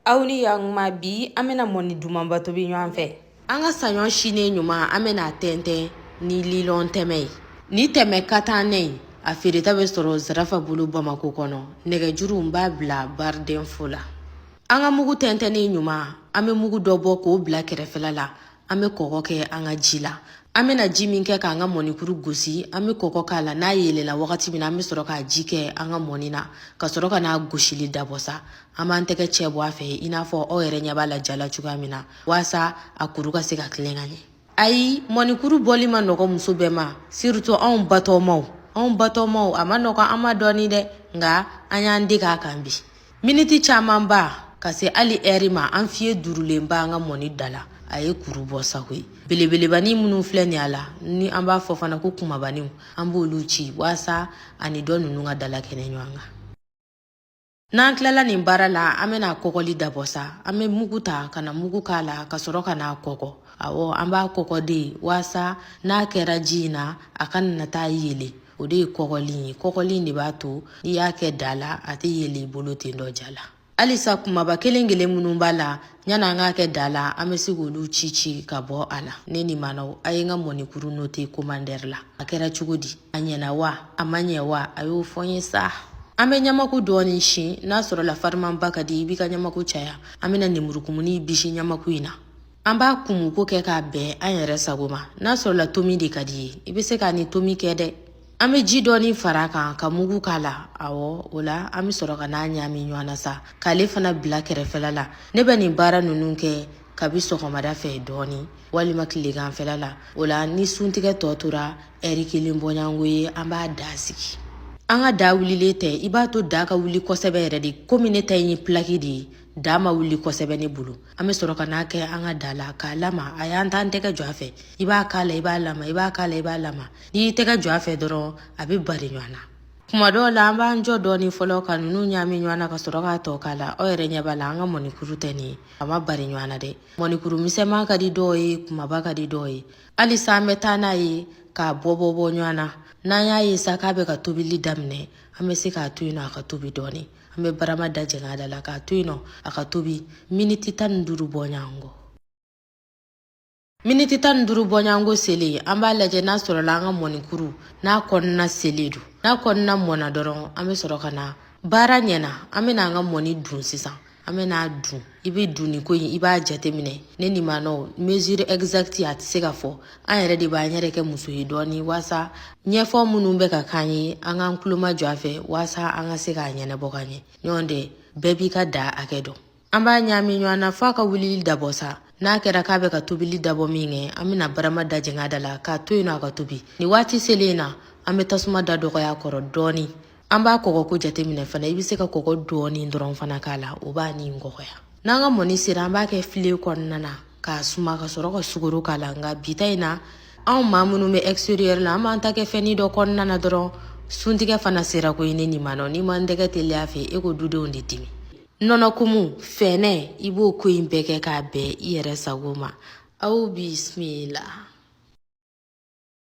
Aw ni yakuma, bi an bɛna mɔni dumanba tobi ɲɔgɔn fɛ. An ka saɲɔ sinen ɲuman, an bɛna a tɛntɛn ni lilɔn tɛmɛ ye. Ni tɛmɛ katanɛ in, a feereta bɛ sɔrɔ Zarafa bolo Bamako kɔnɔ. Nɛgɛjuru n b'a bila barre d'info la. An ka mugu tɛntɛnnen ɲuman, an bɛ mugu dɔ bɔ k'o bila kɛrɛfɛla la. An bɛ kɔgɔ kɛ an ka ji la. An bɛna ji min kɛ k'an ka mɔnikuru gosi, an bɛ kɔgɔ k'a la. N'a yeelela wagati min na, an bɛ sɔrɔ k'a ji kɛ an ka mɔni na, ka sɔrɔ ka n'a gosili dabɔ sa. An b'an tɛgɛ cɛ bɔ a fɛ, i n'a fɔ aw yɛrɛ ɲɛ b'a la ja la cogoya min na, waasa a kuru ka se ka tilen ka ɲɛ. Ayi, mɔnikuru bɔli ma nɔgɔ muso bɛɛ ma, surtout anw batɔmaw. Anw batɔmaw, a ma nɔgɔ an ma dɔɔni dɛ, nka an y'an dege a kan bi. Miniti camanba ka se hali ɛri ma, an fiye durulenba an ka mɔni da la, a ye kuru bɔ sa koyi. Belebelebanin minnu filɛ nin a la, ni an b'a fɔ fana ko kumabaninw, an b'olu ci waasa ani dɔ ninnu ka dalakɛnɛ ɲɔgɔn kan. N'an tilala nin baara la, an bɛna kɔgɔli dabɔ sa. An bɛ mugu ta ka na mugu k'a la, ka sɔrɔ ka n'a kɔgɔ. Awɔ, an b'a kɔgɔ de waasa n'a kɛra ji in na, a kana na taa yeelen. O de ye kɔgɔli ye. Kɔgɔli in de b'a to n'i y'a kɛ da la, a tɛ yeelen i bolo ten dɔ ja la. Halisa kumaba kelen kelen minnu b'a la, yanni an k'a kɛ da la, an bɛ se k'olu ci ci ka bɔ a la. Ne ni manaw, a ye n ka mɔnikuru noter commentaire la. A kɛra cogo di? A ɲɛna wa, a ma ɲɛ wa? A y'o fɔ n ye sa. An bɛ ɲamaku dɔɔni sin. N'a sɔrɔla farimanba ka di, i b'i ka ɲamaku caya. An bɛna lemurukumuni bisi ɲamaku in na. An b'a kumuko kɛ k'a bɛn an yɛrɛ sago ma. N'a sɔrɔla tomi de ka di ye, i bɛ se k'a ni tomi kɛ dɛ. An bɛ ji dɔɔni fara a kan ka mugu k'a la. Awɔ, o la an bɛ sɔrɔ ka n'a ɲaami ɲɔgɔn na sa, k'ale fana bila kɛrɛfɛla la. Ne bɛ nin baara ninnu kɛ kabi sɔgɔmada fɛ dɔɔni walima tileganfɛla la. O la ni suntigɛ tɔ tora ɛri kelen bɔɲɔgɔnko ye, an b'a da sigi. An ka da wulilen tɛ, i b'a to da ka wuli kosɛbɛ yɛrɛ de. Komi ne ta in ye pilaki de ye, da ma wuli kosɛbɛ ne bolo. An bɛ sɔrɔ ka n'a kɛ an ka da la k'a lama. A y'an t'an tɛgɛ jɔ a fɛ, i b'a k'a la, i b'a lama, i b'a k'a la, i b'a lama. N'i y'i tɛgɛ jɔ a fɛ dɔrɔn, a bɛ bari ɲɔgɔn na. Kuma dɔw la, an b'an jɔ dɔɔni fɔlɔ ka ninnu ɲaami ɲɔgɔn na, ka sɔrɔ k'a tɔ k'a la. Aw yɛrɛ ɲɛ b'a la, an ka mɔnikuru tɛ nin ye, a ma bari ɲɔgɔn na dɛ. Mɔnikuru misɛnman ka di dɔw ye, kumaba ka di dɔw ye. Halisa an bɛ taa n'a ye k'a bɔ bɔ bɔ ɲɔgɔn na. N'an y'a ye sa k'a bɛ ka tobili daminɛ, an bɛ se k'a to yen nɔ a ka tobi dɔɔni. An bɛ barama da jɛngɛ a da la k'a to yen nɔ a ka tobi miniti 15 bɔɲɔgɔnko. Miniti 15 bɔɲɔgɔnko selen, an b'a lajɛ n'a sɔrɔla an ka mɔnikuru n'a kɔnɔna selen don. N'a kɔnɔna mɔna dɔrɔn, an bɛ sɔrɔ ka na baara ɲɛna. An bɛna an ka mɔni dun sisan. An bɛna dun. I bɛ dunni ko in, i b'a jateminɛ. Ne ni manɔ mesure exacte a tɛ se ka fɔ. An yɛrɛ de b'an yɛrɛ kɛ muso ye dɔɔni, waasa ɲɛfɔ minnu bɛ ka k'an ye, an k'an tulo majɔ a fɛ, waasa an ka se k'a ɲɛnabɔ ka ɲɛ. Ɲɔgɔn tɛ, bɛɛ b'i ka da hakɛ dɔn. An b'a ɲaami ɲɔgɔn na f'a ka wulili dabɔ sa. N'a kɛra k'a bɛ ka tobili dabɔ min kɛ, an bɛna barama da jɛngɛ a da la k'a to yen nɔ a ka tobi. Nin waati selen na, an bɛ tasuma da dɔgɔya kɔrɔ dɔɔni. An b'a kɔgɔko jateminɛ fana. I bɛ se ka kɔgɔ dɔɔni dɔrɔn fana k'a la, o b'a ni kɔgɔya. N'an ka mɔni sera, an b'a kɛ filen kɔnɔna na k'a suma, ka sɔrɔ ka sukaro k'a la. Nka bi ta in na, anw maa minnu bɛ extérieur la, an b'an ta kɛ fɛnnin dɔ kɔnɔna na dɔrɔn. Suntigɛ fana sera koyi. Ne ni ma nɔ, n'i ma n tɛgɛ teliya fɛ, e ko dudenw de dimi. Nɔnɔkumu fɛnɛ, i b'o ko in bɛɛ kɛ k'a bɛn i yɛrɛ sago ma. Aw bisimila.